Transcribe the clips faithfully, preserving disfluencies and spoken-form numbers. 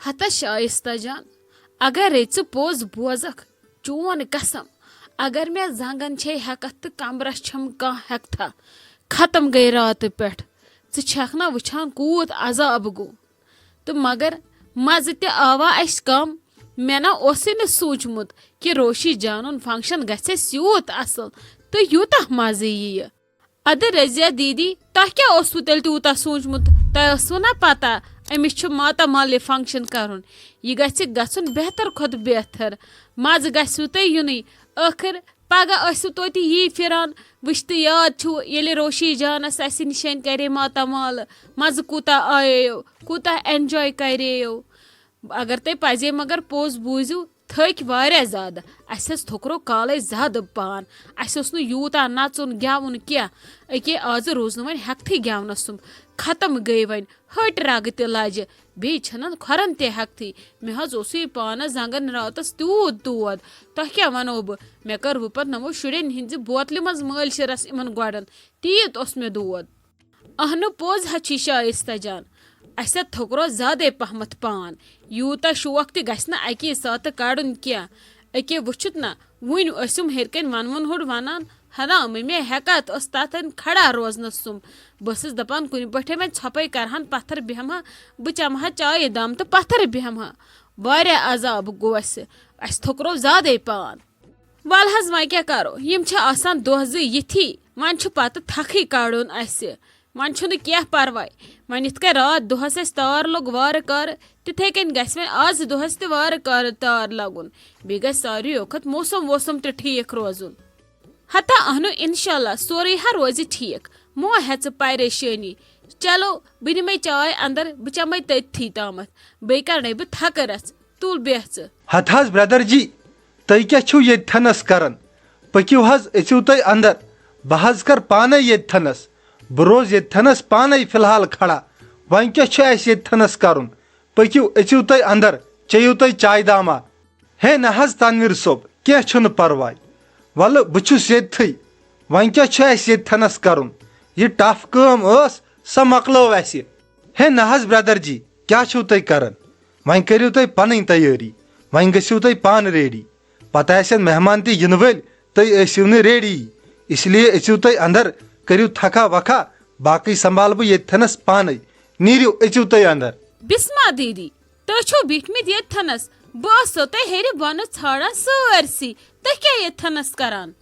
ہتا شائستہ جان، اگر ژٕ پوٚز بوزکھ، چون قسم، اگر مےٚ زنگن چھے ہٮ۪کتھ تہٕ کمرس چھم کانٛہہ ہٮ۪کتھا، ختم گٔے راتہٕ پٮ۪ٹھ۔ ژٕ چھکھ نا وٕچھان کوٗت عذاب گوٚو؟ تہٕ مگر مزٕ تہِ آوا اسہِ کم۔ مےٚ نا اوسُے نہٕ سوٗنچمُت کہِ روشی جانُن فنکشن گژھِ اسہِ یوٗت اصل تہٕ یوٗتاہ مزٕ ییہِ۔ ادٕ رضیہ دیدی، تۄہہِ کیٛاہ اوسوٕ تیٚلہِ تیوٗتاہ سوٗنچمُت؟ تۄہہِ ٲسوٕ نا پتہ أمِس چھُ ماتامال یہِ فنکشن کرُن؟ یہِ گژھِ گژھُن بہتر کھۄتہٕ بہتر۔ مزٕ گژھِوٕ تۄہہِ یُنُے۔ ٲخٕر پگاہ ٲسِو توتہِ یی پھران۔ وٕچھ تہٕ یاد چھُ، ییٚلہِ روشی جانس اسہِ نِش کرے ماتامال، مزٕ کوٗتاہ آیو، کوٗتاہ enjoy کریو۔ اگر تۄہہِ پزے مگر پوٚز بوٗزِو، تھٔکۍ واریاہ زیادٕ۔ اسہِ حظ تھوٚکرو کالے زیادٕ پان۔ اسہِ اوس نہٕ یوٗتاہ نژُن گٮ۪وُن کینٛہہ۔ أکے آزٕ روٗز نہٕ وۄنۍ ہٮ۪کتھٕے گٮ۪ونس سُم۔ ختم گٔے وۄنۍ ہٹۍ رگہٕ تہِ لجہِ۔ بیٚیہِ چھنہٕ کھۄرن تہِ ہٮ۪کتھٕے۔ مےٚ حظ اوسُے پانس زنگن راتس تیوٗت دود۔ تۄہہِ کیٛاہ ونو بہٕ؟ مےٚ کٔر وُپت نمو شُرٮ۪ن ہٕنٛزِ بوتلہِ منٛز مٲلۍ شِرس یِمن گۄڈن۔ تیٖت اوس مےٚ دود۔ اہنُ پوٚز ہا چھی شائستہ جان، اسہِ ہا تھوٚکرو زیادے پہمتھ پان۔ یوٗتاہ شوق تہِ گژھِ نہٕ اکی ساتہٕ کڑُن کینٛہہ۔ أکے وٕچھِتھ نہ، وُنۍ ٲسِم ہیٚرِ کنۍ ونوُن ہُڑ ونان، ہنا ممی ہٮ۪کتھ ٲس تتھن کھڑا روزنس سُم۔ بہٕ ٲسٕس دپان کُنہِ پٲٹھۍ وۄنۍ ژھۄپے کرہن پتھر بیہمہٕ ہا، بہٕ چمہٕ ہا چایہِ دام تہٕ پتھر بیہمہٕ ہا۔ واریاہ عذاب گوٚو اسہِ، اسہِ تھوٚکرو زیادے پان۔ ول حظ، وۄنۍ کیٛاہ کرو؟ یِم چھِ آسان دۄہ زٕ یِتھی، وۄنۍ چھُ پتہٕ تھکھٕے کڑُن اسہِ۔ وۄنۍ چھُنہٕ کینٛہہ پرواے۔ وۄنۍ یِتھ کٔنۍ راتھ دۄہس اسہِ تار لوٚگ وارٕ کارٕ، تِتھے کٔنۍ گژھِ وۄنۍ آز دۄہس تہِ وارٕ کارٕ تار لگُن۔ بیٚیہِ گژھِ ساروٕے کھۄتہٕ موسم ووسم تہِ ٹھیٖک روزُن۔ ہتا اہنُ، انشاءاللہ سورُے ہا روزِ ٹھیٖک۔ مو ہےٚ ژٕ پریشٲنی۔ چلو، بہٕ نِمے چاے اندر، بہٕ چمے تٔتھی تامتھ۔ بیٚیہِ کرنے بہٕ تھکہٕ رژھ۔ تُل بیٚہہ ژٕ۔ ہتہٕ حظ برٛدر جی، تُہۍ کیٛاہ چھِو ییٚتہِ تھنس کران؟ پٔکِو حظ، أژِو تُہۍ اندر۔ بہٕ حظ کر پانے ییٚتہِ تھنس۔ بہٕ روزٕ ییٚتہِ تھنس پانے فی الحال کھڑا۔ وۄنۍ کیٛاہ چھُ اَسہِ ییٚتہِ تھنس کرُن؟ پٔکِو، أژِو تُہۍ اندر، چیٚیِو تُہۍ چایہِ داما۔ ہے نہ حظ تنویر صٲب، کینٛہہ چھُنہٕ پرواے۔ ولہٕ بہٕ چھُس ییٚتھٕے۔ وۄنۍ کیٛاہ چھُ اَسہِ ییٚتہِ تھنس کرُن؟ یہِ ٹف کٲم ٲس، سۄ مۄکلٲو اَسہِ۔ ہے نہ حظ برٛدر جی، کیٛاہ چھِو تُہۍ کران؟ وۄنۍ کٔرِو تُہۍ پنٕنۍ تیٲری، وۄنۍ گٔژھِو تُہۍ پانہٕ ریڈی۔ پتہٕ آسن مہمان تہِ یِنہٕ وٲلۍ، تُہۍ ٲسِو نہٕ ریڈی۔ اس لیے أژِو تُہۍ اندر، کٔرِو تھکھا وکھا، باقٕے سنبھالہٕ بہٕ ییٚتہِ تھنس پانے۔ نیٖرِو، أژِو تُہۍ اندر۔ بسما دیدی، تُہۍ چھِو بیٖٹھمٕتۍ ییٚتہِ تھنس؟ بہٕ ٲسسو تۄہہِ ہیٚرِ بۄنہٕ ژھانڈان سٲرسٕے۔ تُہۍ کیٛاہ ییٚتہِ تھنس کران؟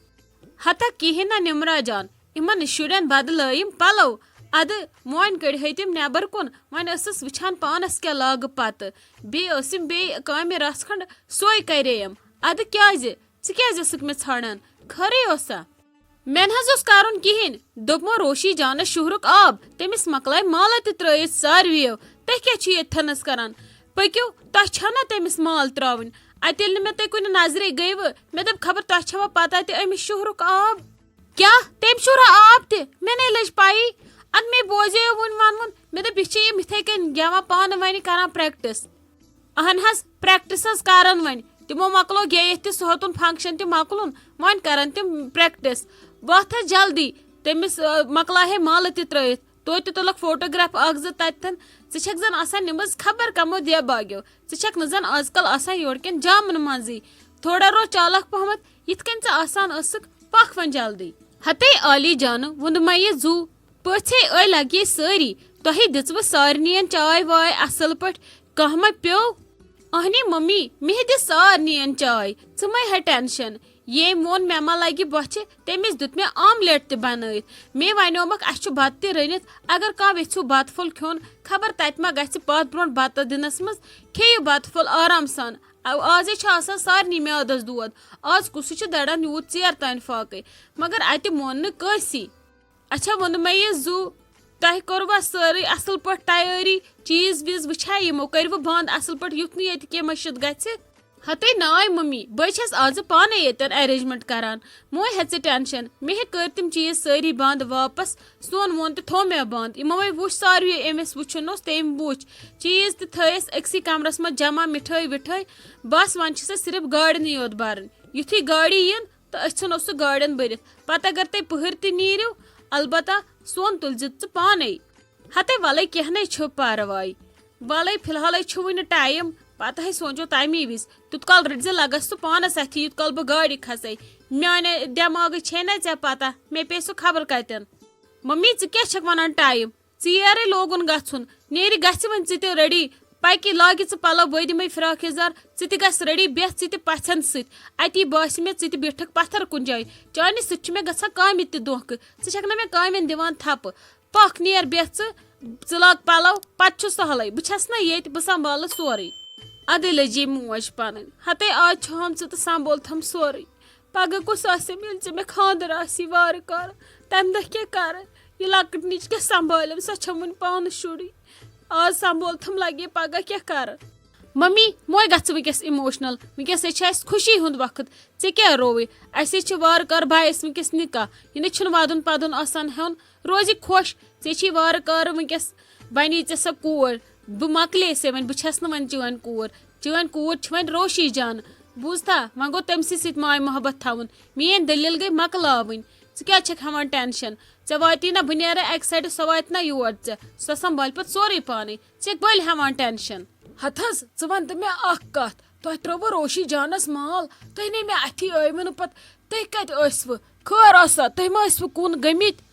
ہتا کِہیٖنۍ نہ نمرا جان، یِمن شُرٮ۪ن بدلٲیِم پلو۔ ادٕ مۄنۍ کٔڑۍ ہے تِم نٮ۪بر کُن، وۄنۍ ٲسٕس وٕچھان پانس کیٛاہ لاگہٕ پتہٕ۔ بیٚیہِ ٲسِم بیٚیہِ کامہِ رژھ کھنڈ، سۄے کرییَم۔ ادٕ کیٛازِ؟ ژٕ کیٛازِ ٲسٕکھ مےٚ ژھانڈان؟ خٲرٕے اوسا؟ مےٚ نہ حظ اوس کرُن کِہیٖنۍ۔ دوٚپمو روشی جانس شُہرُک آب، تٔمِس مۄکلایہِ مالہ تہِ ترٲیِتھ ساروِیو۔ تُہۍ کیٛاہ چھِو ییٚتہِ تھنس کران؟ پٔکِو، تۄہہِ چھا نہ تٔمِس مال ترٛاوٕنۍ؟ اتہِ ییٚلہِ نہٕ مےٚ تُہۍ کُنہِ نظرے گٔیوٕ، مےٚ دوٚپ خبر تۄہہِ چھوا پتہ تہِ أمِس شُہرُک آب؟ کیٛاہ؟ تٔمۍ شُرا آب تہِ؟ مےٚ نے لٔج پَیی۔ اَدٕ مے بوزیو وُنہِ وَنوُن۔ مےٚ دوٚپ، یہِ چھِ یِم یِتھَے کٔنۍ گٮ۪وان پانہٕ وَنہِ کران practice۔ اہن حظ، practice حظ کران وۄنۍ۔ تِمو مۄکلو گیٚیِتھ تہِ، سُہ ہیوٚتُن function تہِ مۄکلُن۔ وۄنۍ کران تِم practice۔ وۄتھ حظ جلدی۔ تٔمِس، آ، مۄکلاے ہے مالہٕ تہِ ترٲیِتھ۔ توتہِ تُلکھ photograph اکھ زٕ تتٮ۪ن۔ ژٕ چھکھ زن آسان نِمٕژ خبر کمو دیباگیو۔ ژٕ چھکھ نہٕ زن آز کل آسان یورٕ کٮ۪ن جامن منزٕے۔ تھوڑا روز چالک پہمتھ، یِتھ کٔنۍ ژٕ آسان ٲسٕکھ۔ پکھ وۄنۍ جلدی۔ ہتے عالی جانہٕ ووٚنمے یہِ زُو، پٔژھے ٲے لگے سٲری۔ تۄہہِ دِژوٕ سارنِین چاے واے اصل پٲٹھۍ، کانٛہہ ما پیوٚو؟ اہنی ممی، مے دِ سارنِین چاے، ژٕ مہ ہے tension۔ ییٚمۍ ووٚن مےٚ ما لگہِ بۄچھِ، تٔمِس دیُت مےٚ omelette تہِ بنٲوِتھ۔ مے ونیومکھ، اسہِ چھُ بتہٕ تہِ رٔنِتھ، اگر کانٛہہ یژھِو بتہٕ پھوٚل کھیوٚن، خبر تتہِ ما گژھِ پتھ برونٛٹھ بتہٕ دِنس منٛز، کھیٚیِو بتہٕ پھوٚل آرام سان۔ او، آزے چھُ آسان سارنٕے میادس دود، آز کُسُے چھُ دڑان یوٗت ژیر تانۍ فاقے، مگر اتہِ مون نہٕ کٲنٛسی۔ اچھا، ووٚن مےٚ یہِ زُو، تۄہہِ کوٚروا سٲرٕے اصل پٲٹھۍ تیٲری؟ چیٖز ویٖز وٕچھا یِمو؟ کٔرِوٕ بنٛد اصل پٲٹھۍ، یُتھ نہٕ ییٚتہِ کینٛہہ مٔشِتھ گژھِ؟ ہتے ناے ممی، بہٕ چھس آزٕ پانے ییٚتٮ۪ن arrangement کران، مہ ہے ژٕ tension۔ مےٚ ہے کٔرۍ تِم چیٖز سٲری بنٛد واپس۔ سون وون تہِ تھوٚو مےٚ بنٛد۔ یِمو ہے وٕچھ ساروٕے، أمِس وٕچھُن اوس، تٔمۍ وٕچھ۔ چیٖز تہِ تھٲے اسہِ أکسٕے کمرس منٛز جمع، مِٹھٲے وِٹھٲے۔ بس وۄنۍ چھِ سۄ صرف گاڑنٕے یوت برٕنۍ۔ یُتھُے گاڑِ یِن، تہٕ أسۍ ژھٕنو سُہ گاڑٮ۪ن بٔرِتھ۔ پتہٕ اگر تُہۍ پٔہٕرۍ تہِ نیٖرِو، البتہ سون تُلزِ ژٕ پانے۔ ہتے ولے، کینٛہہ نے چھُ پرواے۔ وَلَے، فی الحالَے چھُ وُنہِ ٹایم، پَتہٕ ہے سونٛچو تَمی وِزِ۔ تیُت کال رٔٹۍ زِ لَگَس ژٕ پانَس اَتھِ، یُت کال بہٕ گاڑِ کھسَے۔ میٛانہِ دٮ۪ماغٕچ چھے نہ ژےٚ پَتہ، مےٚ پیٚیہِ سُہ خبر کَتٮ۪ن۔ ممی، ژٕ کیٛاہ چھَکھ وَنان ٹایم؟ ژیرے لوگُن گژھُن۔ نیرِ گژھِ وۄنۍ ژٕ تہِ ریڈی۔ پکہِ لاگہِ ژٕ پلو، بہٕ دِمے فراک یزار، ژٕ تہِ گژھ ریڈی، بیٚہہ ژٕ تہِ پژھٮ۪ن سۭتۍ۔ اتی باسہِ مےٚ ژٕ تہِ بیٹھکھ پتھر کُنہِ جایہِ۔ چانہِ سۭتۍ چھُ مےٚ گژھان کامہِ تہِ دھوکہٕ۔ ژٕ چھکھ نہ مےٚ کامٮ۪ن دِوان تھپہٕ۔ پکھ نیر بیٚہہ ژٕ، ژٕ لاگ پلو، پتہٕ چھُ سہلٕے۔ بہٕ چھس نہ ییٚتہِ، بہٕ سنبھالہٕ سورُے۔ ادٕ لٔجی موج پنٕنۍ۔ ہتے آز چھُ ہم ژٕ تہٕ سنبھول تھم سورُے۔ پگاہ کُس آسٮ۪م ییٚلہِ ژےٚ مےٚ خانٛدر آسی وارٕ کارٕ؟ تَمہِ دۄہ کیٛاہ کَرٕ؟ یہِ لۄکٕٹ نِچ کیٛاہ سنبھالٮ۪م؟ سۄ چھَم وُنہِ پانہٕ شُرٕے۔ آز سنبھول تھم، لگے پگاہ کیٛاہ کَرٕ؟ ممی، مۄے گژھٕ وٕنکیٚس emotional۔ وٕنکیٚس ہے چھِ اَسہِ خوشی ہُنٛد وقت۔ ژےٚ کیٛاہ رووُے؟ اَسے چھِ وارٕ کارٕ بایَس وٕنکیٚس نِکاح۔ یہِ نہ چھُنہٕ وَدُن پَدُن آسان ہیوٚن۔ روزِ خۄش۔ ژےٚ چھی وارٕ کارٕ وٕنکیٚس، بَنی ژےٚ سۄ کوٗر۔ بہٕ مۄکلیسے وۄنۍ، بہٕ چھَس نہٕ وۄنۍ چٲنۍ کوٗر۔ چٲنۍ کوٗر چھِ وۄنۍ روشی جان۔ بوٗزتھا؟ وۄنۍ گوٚو تٔمۍ سٕے سۭتۍ ماے محبت تھاوُن۔ میٛٲنۍ دٔلیٖل گٔے مۄکلاوٕنۍ۔ ژٕ کیٛازِ چھَکھ ہٮ۪وان ٹٮ۪نشَن؟ ژےٚ واتی نہ، بہٕ نیرٕ اَکہِ سایڈٕ، سۄ واتہِ نہ یور ژےٚ۔ سۄ سنبھالہِ پَتہٕ سورُے پانَے۔ ژےٚ بٔلۍ ہٮ۪وان ٹٮ۪نشَن۔ ہتہٕ حظ، ژٕ وَن تہٕ مےٚ اَکھ کَتھ۔ تۄہہِ ترٛٲوٕ روشی جانَس مال؟ تُہۍ نے مےٚ اَتھی ٲیوٕ نہٕ پَتہٕ۔ تُہۍ کَتہِ ٲسوٕ؟ خٲر اوسا؟ تُہۍ ما ٲسوٕ کُن گٔمٕتۍ؟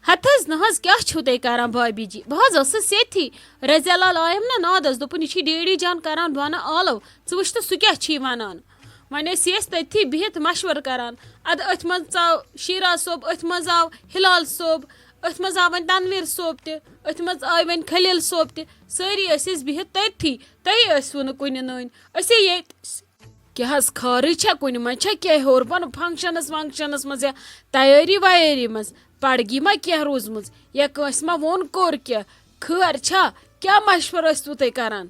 ہتہٕ حظ، نہ حظ، کیٛاہ چھِو تُہۍ کران بھابھی جی؟ بہٕ حظ ٲسٕس ییٚتھی۔ رضیہ لال آیم نہ نادس، دوٚپُن، "یہِ چھِ ڈیڈی جان کران بۄنہٕ آلو، ژٕ وٕچھ تہٕ سُہ کیٛاہ چھی وَنان؟" وۄنۍ ٲسۍ أسۍ تٔتھی بِہِتھ مشورٕ کران۔ اَدٕ أتھۍ منٛز ژاو شیراز صٲب، أتھۍ منٛز آو ہلال صٲب، أتھۍ منٛز آو وۄنۍ تنویر صٲب تہِ، أتھۍ منٛز آے وۄنۍ خلیل صٲب تہِ۔ سٲری ٲسۍ أسۍ بِہِتھ تٔتھی، تُہی ٲسوٕ نہٕ کُنہِ نٔنۍ، أسے ییٚتہِ۔ کیٛاہ حظ خٲرٕے چھا کُنہِ منٛز؟ چھا کینٛہہ ہیوٚر بۄن functionس وَنٛکشنس منٛز یا تیٲری ویٲری منٛز؟ پڑگی ما کینٛہہ روٗزمٕژ؟ یا کٲنٛسہِ ما ووٚن کوٚر کینٛہہ؟ خٲر چھا؟ کیٛاہ مشورٕ ٲسوٕ تُہۍ کران؟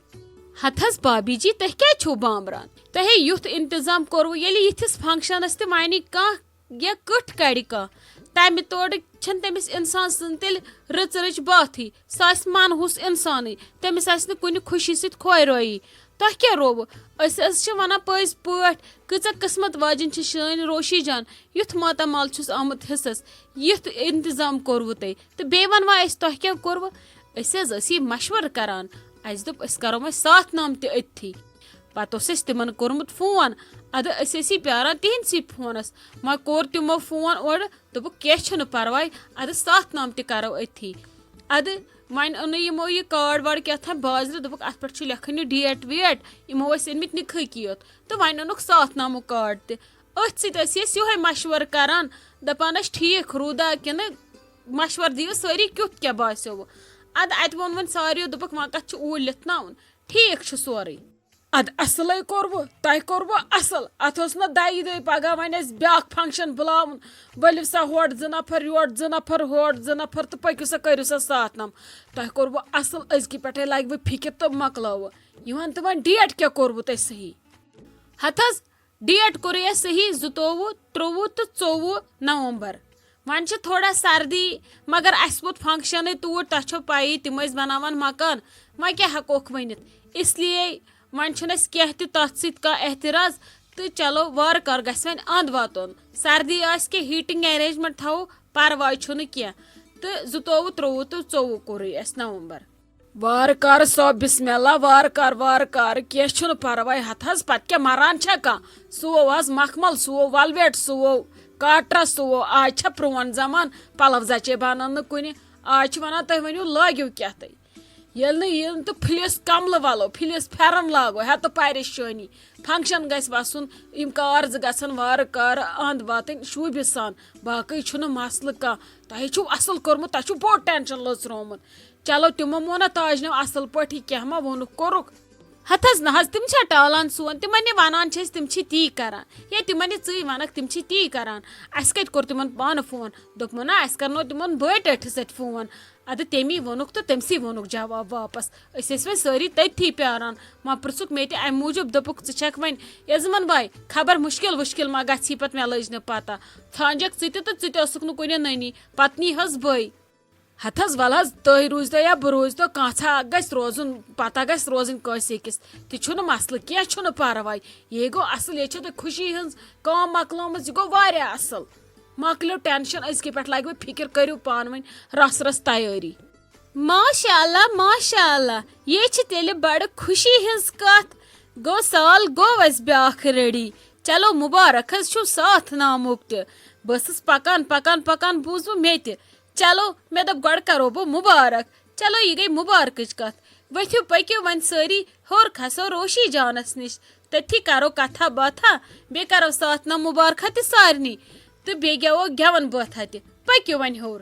ہتہٕ حظ بابی جی، تُہۍ کیٛازِ چھِو بامبران؟ تۄہے یُتھ انتظام کوٚروٕ، ییٚلہِ یِتھِس functionس تہِ وَنہِ کانٛہہ یا کٕٹھ کَڑِ کانٛہہ، تَمہِ تورٕ چھَنہٕ تٔمِس اِنسان سٕنٛز تیٚلہِ رٕژ رٕچ باتھٕے۔ سُہ آسہِ منحوس اِنسانٕے، تٔمِس آسہِ نہٕ کُنہِ خوشی سۭتۍ خۄرٲیی۔ تۄہہِ کیٛاہ رووُ؟ أسۍ حظ چھِ وَنان پٔزۍ پٲٹھۍ، کۭژاہ قٕسمت واجِنۍ چھِ سٲنۍ روشی جان، یُتھ ماتامال چھُس آمُت حِصَس، یُتھ اِنتظام کوٚروُ تۄہہِ۔ تہٕ بیٚیہِ وَنوا أسۍ تۄہہِ کیٛاہ کوٚروُ؟ أسۍ حظ ٲسی مَشوَرٕ کَران، اَسہِ دوٚپ أسۍ کَرو وۄنۍ ساتھ نام تہِ أتھی۔ پَتہٕ اوس اَسہِ تِمَن کوٚرمُت فون، اَدٕ أسۍ ٲسی پیٛاران تِہِنٛدسٕے فونَس۔ وۄنۍ کوٚر تِمو فون اورٕ، دوٚپُکھ، "کینٛہہ چھُنہٕ پَرواے، اَدٕ ساتھ نام تہِ کَرو أتھی۔" اَدٕ وۄنۍ اوٚنُے یِمو یہِ کارڈ وارڈ کیٛاہ تام بازرٕ، دوٚپُکھ، "اَتھ پٮ۪ٹھ چھُ لیکھُن یہِ ڈیٹ ویٹ۔" یِمو ٲسۍ أنۍمٕتۍ نِکہٕکی یوت، تہٕ وۄنۍ اوٚنُکھ ساتھ نامُک کارڈ تہِ۔ أتھۍ سۭتۍ ٲسۍ أسۍ یِہوٚے مَشوَرٕ کَران، دَپان ٲسۍ، "ٹھیٖک روٗدا کِنہٕ مَشوَرٕ دِیِو سٲری، کیُتھ کیٛاہ باسیووُ؟" اَدٕ اَتہِ ووٚن وۄنۍ ساروِیو، دوٚپُکھ، "وۄنۍ کَتھ چھُ اوٗرۍ لِتھناوُن؟ ٹھیٖک چھُ سورُے۔" اَدٕ اَصٕلَے کوٚروُ، تۄہہِ کوٚروُ اَصٕل۔ اَتھ اوس نہ دَیہِ دۄہہِ پَگاہ وۄنۍ اَسہِ بیٛاکھ function بُلاوُن۔ ؤلِو سا ہورٕ زٕ نفر، یورٕ زٕ نفر، ہورٕ زٕ نفر تہٕ پٔکِو سا، کٔرِو سا ساتھ نام۔ تۄہہِ کوٚروُ اَصٕل، أزکہِ پٮ۪ٹھَے لَگہِ وۄنۍ فِکِر تہٕ مۄکلاوُ۔ یہِ وَن تہٕ وۄنۍ ڈیٹ کیٛاہ کوٚروُ تۄہہِ صحیح؟ ہَتہٕ حظ، ڈیٹ کوٚرُے اَسہِ صحیح، زٕتووُہ، ترٛۆوُہ تہٕ ژۆوُہ نومبر۔ وۄنۍ چھِ تھوڑا سردی، مگر اَسہِ ووت functionٕے توٗرۍ، تۄہہِ چھو پَیی، تِم ٲسۍ بَناوان مکان، وۄنۍ کیٛاہ ہٮ۪کوکھ ؤنِتھ؟ اس لیے وۄنۍ چھُنہٕ اَسہِ کینٛہہ تہِ تَتھ سۭتۍ کانٛہہ اعتراض، تہٕ چلو، وارٕ کارٕ گژھِ وۄنۍ اَنٛد واتُن۔ سردی آسہِ کینٛہہ، heating arrangement تھاوو، پَرواے چھُنہٕ کینٛہہ۔ تہٕ زٕتووُہ، ترٛۆوُہ تہٕ ژۆوُہ کوٚرُے اَسہِ نومبر۔ وارٕ کارٕ سا، بسم اللہ، وارٕ کارٕ، وارٕ کارٕ، کینٛہہ چھُنہٕ پرواے۔ ہتہٕ حظ، پتہٕ کیٛاہ مران چھا کانٛہہ؟ سُوو آز مخمل، سُوو velvet، سُوو کاٹرا، سُوو۔ آز چھا پرٛون زمان، پلو زچے بنان نہٕ کُنہِ۔ آز چھِ ونان، تُہۍ ؤنِو، لٲگِو کیٛاہ تُہۍ؟ ییٚلہِ نہٕ یِم تہٕ پھلِس کملہٕ ولو، پھلِس پھٮ۪رن لاگو، ہیتہٕ پریشٲنی۔ function گژھِ وسُن، یِم کار زٕ گژھن وارٕ کارٕ انٛد واتٕنۍ شوٗبہِ سان۔ باقٕے چھُنہٕ مسلہٕ کانٛہہ۔ تۄہہِ چھُو اصل کوٚرمُت، تۄہہِ چھُو بوٚڑ tension لٔژرومُت۔ چلو، تِمو مونہ تاج نٮ۪و اصل پٲٹھۍ، یہِ کینٛہہ ما ووٚنُکھ کوٚرُکھ؟ ہتہٕ حظ نہ حظ، تِم چھا ٹالان سون؟ تِمن نے ونان چھِ أسۍ، تِم چھِ تی کران۔ ہے، تِمن نے ژٕے ونکھ، تِم چھِ تی کران۔ اسہِ کتہِ کوٚر تِمن پانہٕ فون؟ دوٚپمو نہ، اسہِ کرنو تِمن بٲے ٹٲٹھِس سۭتۍ فون۔ ادٕ تٔمی ووٚنُکھ تہٕ تٔمسٕے ووٚنُکھ جواب واپس۔ أسۍ ٲسۍ وۄنۍ سٲری تٔتھی پیاران۔ وۄنۍ پرژھُکھ مےٚ تہِ امہِ موٗجوٗب، دوٚپُکھ، "ژٕ چھکھ وۄنۍ عظمن بھاے، خبر مُشکل وُشکل ما گژھی پتہٕ، مےٚ لٔج نہٕ پتہ۔ ژھانٛجکھ ژٕ تہِ تہٕ ژٕ تہِ ٲسٕکھ نہٕ کُنہِ نٔنی، پتہٕ نی حظ بٔے۔" ہتہٕ حظ، ولہٕ حظ، تُہۍ روٗزۍتو یا بہٕ روٗزۍتو، کانٛژھا اکھ گژھِ روزُن، پتہ گژھِ روزٕنۍ کٲنٛسہِ أکِس۔ تہِ چھُنہٕ مسلہٕ، کینٛہہ چھُنہٕ پرواے۔ یے گوٚو اصل، ییٚتہِ چھو تۄہہِ خوشی ہٕنٛز کٲم مۄکلٲمٕژ، یہِ گوٚو واریاہ اصل۔ مۄکلیو tension، أزکہِ پٮ۪ٹھ لگہِ وۄنۍ فکر، کٔرِو پانہٕ ؤنۍ رس رس تیٲری۔ ماشاء اللہ، ماشاء اللہ، یہِ چھِ تیٚلہِ بڑٕ خوشی ہٕنٛز کتھ۔ گوٚو، سال گوٚو اَسہِ بیٛاکھ ریڈی۔ چلو، مُبارک حظ چھُو ساتھ نامُک تہِ۔ بہٕ ٲسٕس پکان، پکان، پکان، بوٗزوٕ مےٚ تہِ۔ چلو، مےٚ دوٚپ، گۄڈٕ کرو بہٕ مُبارک۔ چلو، یہِ گٔے مُبارکٕچ کتھ۔ ؤتھِو، پٔکِو وۄنۍ سٲری ہیوٚر، کھسو روشی جانس نِش۔ تٔتھی کرو کتھا باتھا، بیٚیہِ کرو ساتھ نام مُبارکہ تہِ سارنٕے، تہٕ بیٚیہِ گٮ۪وو گٮ۪وَن بٲتھا تہِ۔ پٔکِو وۄنۍ ہیوٚر۔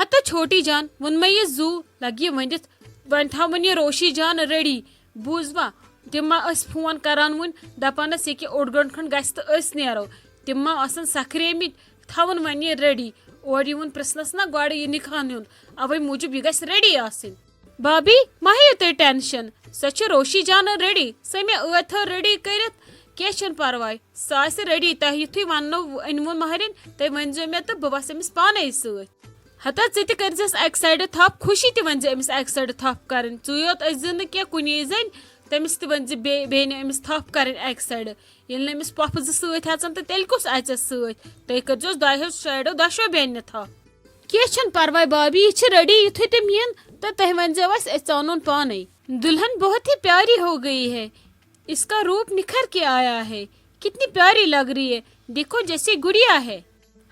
ہتا چھوٹی جان، ووٚن مےٚ یہِ زُو لگہِ یہِ ؤنِتھ، وۄنۍ تھاوُن یہِ روشی جان ریڈی۔ بوٗزوا، تِم ما ٲسۍ فون کران وُنہِ، دپان ٲسۍ ییٚکیٛاہ اوٚڑ گٲنٛٹہٕ کھنٛڈ گژھِ تہٕ أسۍ نیرو۔ تِم ما آسن سکھریمٕتۍ، تھاوُن وۄنۍ یہِ ریڈی۔ اورٕ یِوُن پرژھنس نا گۄڈٕ یہِ نکاح نیُن، اوے موٗجوٗب یہِ گژھِ ریڈی آسٕنۍ۔ بھابی، مہ ہیٚیِو تُہۍ ٹینشن، سۄ چھِ روشی جانن ریڈی، سۄ مےٚ ٲدۍ تھٲو ریڈی کٔرِتھ۔ کینٛہہ چھُنہٕ پرواے، سۄ آسہِ ریڈی، تۄہہِ یُتھُے وننو، أنۍ ووٚن ماہرِنۍ، تُہۍ ؤنۍزیو مےٚ تہٕ بہٕ وسہٕ أمِس پانے سۭتۍ۔ ہتا ژٕ تہِ کٔرزٮ۪س اکہِ سایڈٕ تھپھ، خوشی تہِ ؤنۍزِ أمِس اکہِ سایڈٕ تھپھ کرٕنۍ، ژٕے یوت أژۍ زِ نہٕ کینٛہہ کُنی زٔنۍ، تٔمِس تہِ ؤنۍزِ بیٚیہِ، بیٚیہِ نہٕ أمِس تھپھ کرٕنۍ اکہِ سایڈٕ۔ ییٚلہِ نہٕ أمِس پۄپھٕ زٕ سۭتۍ اژن تہٕ تیٚلہِ کُس اژٮ۪س سۭتۍ؟ تُہۍ کٔرزیوس دۄیو سایڈو دۄشوے بیٚنہِ تھپھ۔ کینٛہہ چھُنہٕ پرواے بابی، یہِ چھِ ریڈی، یُتھُے تِم یِن تہٕ تُہۍ ؤنۍزیو اَسہِ، أسۍ ژانون پانے۔ دلہن بہت ہی پیاری ہو گئی ہے، اس کا روپ نکھر کے آیا ہے، کتنی پیاری لگ رہی ہے، دیکھو جیسے گڑیا ہے۔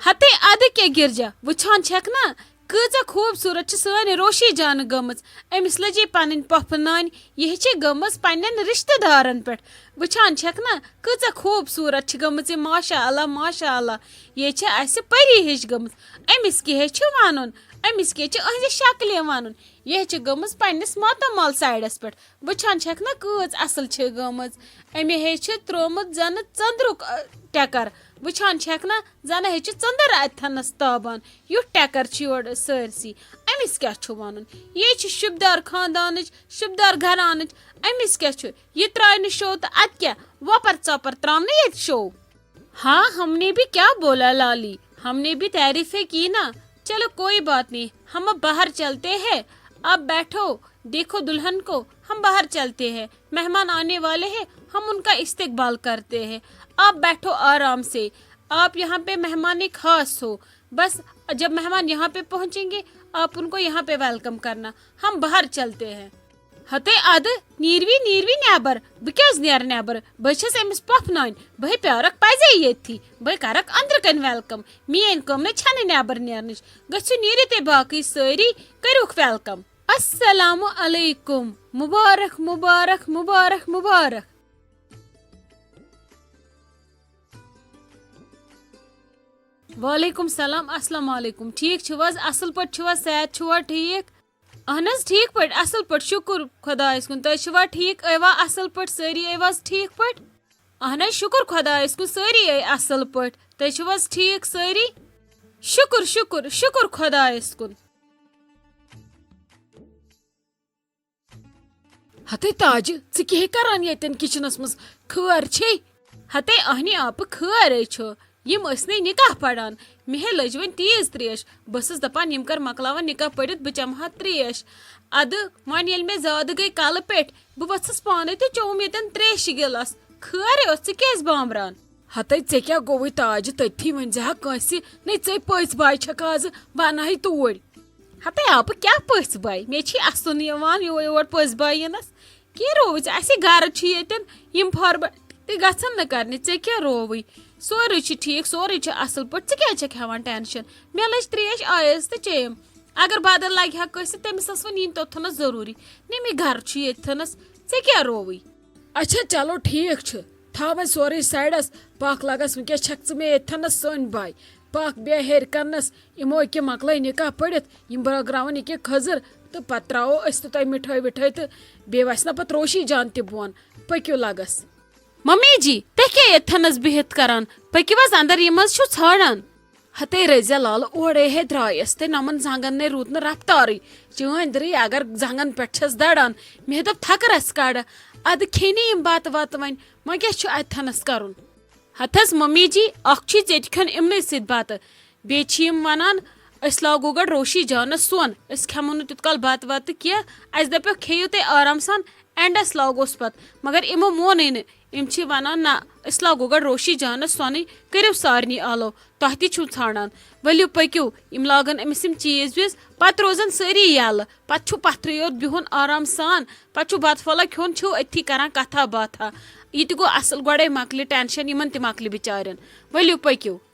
ہتے ادٕ کیٛاہ گرجا، وٕچھان چھکھ نا کۭژاہ خوٗبصوٗرت چھِ سٲنۍ روشی جان گٔمٕژ۔ أمِس لٔجے پنٕنۍ پۄپھٕ نانۍ، یہِ چھِ گٔمٕژ پننٮ۪ن رشتہٕ دارن پٮ۪ٹھ۔ وٕچھان چھکھ نا کۭژاہ خوٗبصوٗرت چھِ گٔمٕژ یہِ، ماشاء اللہ، ماشاء اللہ۔ یہِ چھِ اسہِ پری ہِش گٔمٕژ۔ أمِس کیٛاہ چھُ ونُن؟ أمِس کیٛاہ چھُ أہنٛزِ شکلہِ ونُن؟ یہِ چھِ گٔمٕژ پننِس ماتامال سایڈس پٮ۪ٹھ۔ وٕچھان چھکھ نا کۭژ اصل چھِ گٔمٕژ۔ أمۍ ہے چھِ ترٛوومُت زنہٕ ژٔندرُک، ٲ، ٹٮ۪کر۔ وٕچھان چھکھ نا زنہٕ ہے چھِ ژٔندٕر اتھنس تابان۔ یُتھ ٹٮ۪کر چھُ یورٕ سٲرسٕے۔ أمِس کیٛاہ چھُ ونُن؟ یہِ چھِ شُبدار خاندانٕچ، شُبدار گھرانٕچ۔ أمِس کیٛاہ چھُ؟ یہِ ترٛاوِ نہٕ شو تہٕ ادٕ کیٛاہ؟ وۄپر ژۄپر ترٛاونہٕ ییٚتہِ شو۔ ہاں، ہم نے بھی کیا بولا لالی، ہم نے بھی تعریفیں کی نا۔ چلو کوئی بات نہیں، ہم اب باہر چلتے ہیں، آپ بیٹھو، دیکھو دلہن کو، ہم باہر چلتے ہیں، مہمان آنے والے ہیں، ہم ان کا استقبال کرتے ہیں، آپ بیٹھو آرام سے، آپ یہاں پہ مہمان خاص ہو، بس جب مہمان یہاں پہ پہنچیں گے، آپ ان کو یہاں پہ ویلکم کرنا، ہم باہر چلتے ہیں۔ ہتے ادٕ نیٖروی، نیٖروی نٮ۪بر۔ بہٕ کیٛازِ نیرٕ نٮ۪بر؟ بہٕ چھَس أمِس پۄپھٕ نانۍ۔ بہٕ ہے پیارکھ پزے ییٚتھی۔ بہٕ ہے کرکھ أنٛدرٕ کنہِ ویلکم۔ میٲنۍ کٲم نَے چھَنہٕ نٮ۪بر نیرنٕچ۔ گٔژھِو نیٖرِو تُہۍ باقٕے سٲری، کٔرِوکھ ویلکم۔ السلام علیکم۔ مُبارک، مُبارک، مُبارک، مُبارک۔ وعلیکم سلام، السلام علیکم۔ ٹھیٖک چھِو حظ؟ اصل پٲٹھۍ چھِو حظ؟ صحت چھُوا ٹھیٖک؟ اہن حظ، ٹھیٖک پٲٹھۍ، اصل پٲٹھۍ، شُکُر خۄدایَس کُن۔ تُہۍ چھِوا ٹھیٖک؟ ٲوا اصل پٲٹھۍ سٲری؟ ٲوا حظ ٹھیٖک پٲٹھۍ؟ اہن حظ، شُکُر خۄدایَس کُن، سٲری ٲے اصل پٲٹھۍ۔ تُہۍ چھِو حظ ٹھیٖک سٲری؟ شُکُر، شُکُر، شُکُر خۄدایَس کُن۔ ہتے تاجہِ، ژٕ کیٛاہ کران ییٚتٮ۪ن کچنس منٛز؟ خٲر چھے؟ ہتے اہنہِ آپہٕ خٲرے چھُ۔ یِم ٲسۍ نے نکاح پران۔ مےٚ ہے لٔج وۄنۍ تیز تریش۔ بہٕ ٲسٕس دپان، یِم کر مۄکلاون نکاح پٔرِتھ، بہٕ چمہٕ ہا تریش۔ ادٕ وۄنۍ ییٚلہِ مےٚ زیادٕ گٔے کلہٕ پٮ۪ٹھ، بہٕ ؤژھٕس پانے تہٕ چوٚوُم ییٚتٮ۪ن تریشہِ گِلاس۔ خٲرے اوس، ژٕ کیٛازِ بامبران؟ ہتے ژےٚ کیٛاہ گوٚوُے تاجہِ؟ تٔتھی ؤنۍ زِ ہا کٲنٛسہِ، نے ژے پٔژھۍ باے چھکھ آزٕ، بہٕ انہٕ ہاے توٗرۍ۔ ہتے آپہٕ کیٛاہ پٔژھۍ باے؟ مےٚ چھی اسُن یِوان یور یور پٔژھۍ باے یِنس۔ کیٛاہ رووُے ژےٚ؟ اسہِ گرٕ چھُ ییٚتٮ۪ن، یِم فارملٹی گژھن نہٕ کرنہِ۔ ژےٚ کیٛاہ رووُے؟ سورُے چھُ ٹھیٖک، سورُے چھُ اصل پٲٹھۍ، ژٕ کیٛازِ چھکھ ہٮ۪وان ٹینشن؟ مےٚ لٔج تریش، آیس تہٕ چیٚیم۔ اگر بدل لگہِ ہا کٲنٛسہِ، تٔمِس ٲس وۄنۍ یِنۍ توٚتتھنس ضروٗری۔ نے، مےٚ گرٕ چھُ ییٚتتھنس، ژےٚ کیٛاہ رووُے؟ اچھا، چلو، ٹھیٖک چھُ، تھاو وۄنۍ سورُے سایڈس، پکھ لگس، وٕنکیٚس چھکھ ژٕ مےٚ ییٚتتھنس سٲنۍ باے، پکھ بیٚہہ ہیٚرِ کنس، یِمو أکیٛاہ مۄکلٲے نکاح پٔرِتھ، یِم بٲگراوَن ییٚکیٛاہ خٔزٕر، تہٕ پتہٕ ترٛاوو أسۍ تہٕ تۄہہِ مِٹھٲے وِٹھٲے تہٕ بیٚیہِ وَسہِ نا پتہٕ روشی جان تہِ بۄن۔ پٔکِو لگس۔ ممی جی، تُہۍ کیٛاہ ییٚتتھنس بِہِتھ کران؟ پٔکِو حظ اندر، یِم حظ چھِو ژھانڈان۔ ہتے رٔزیا لالہٕ اورے ہے درٛایس تہٕ نمن زنگن نے روٗد نہٕ رفتارٕے۔ چٲنۍ درٕے اگر زنگن پٮ۪ٹھ چھس دڑان، مےٚ دوٚپ تھکرس کڑ، ادٕ کھیٚنہِ یِم بتہٕ وتہٕ وۄنۍ، وۄنۍ کیٛاہ چھُ اتہِ تھنس کرُن؟ ہتس ممی جی، اکھ چھُے ژےٚ تہِ کھیوٚن یِمنٕے سۭتۍ بتہٕ۔ بیٚیہِ چھِ یِم ونان، أسۍ لاگو گۄڈٕ روشی جانس سۄن، أسۍ کھٮ۪مو نہٕ تیوٗت کال بتہٕ وتہٕ کینٛہہ، اسہِ دپیوکھ کھیٚیِو تُہۍ آرام سان، اینڈس لاگوس پتہٕ، مگر یِمو مونُے نہٕ، یِم چھِ وَنان، نہ، أسۍ لاگو گۄڈٕ روشی جانَس سۄنٕے، کٔرِو سارنٕے آلو، تۄہہِ تہِ چھُو ژھانٛڈان، ؤلِو پٔکِو۔ یِم لاگَن أمِس یِم چیٖز ویٖز، پَتہٕ روزَن سٲری یَلہٕ، پَتہٕ چھُ پَتھرٕے یوت بِہُن آرام سان، پَتہٕ چھُ بَتہٕ پھوٚلہ کھیوٚن، چھِو أتھی کَران کَتھا باتھا۔ یہِ تہِ گوٚو اَصٕل، گۄڈَے مۄکلہِ ٹٮ۪نشَن، یِمَن تہِ مۄکلہِ بِچارٮ۪ن، ؤلِو پٔکِو۔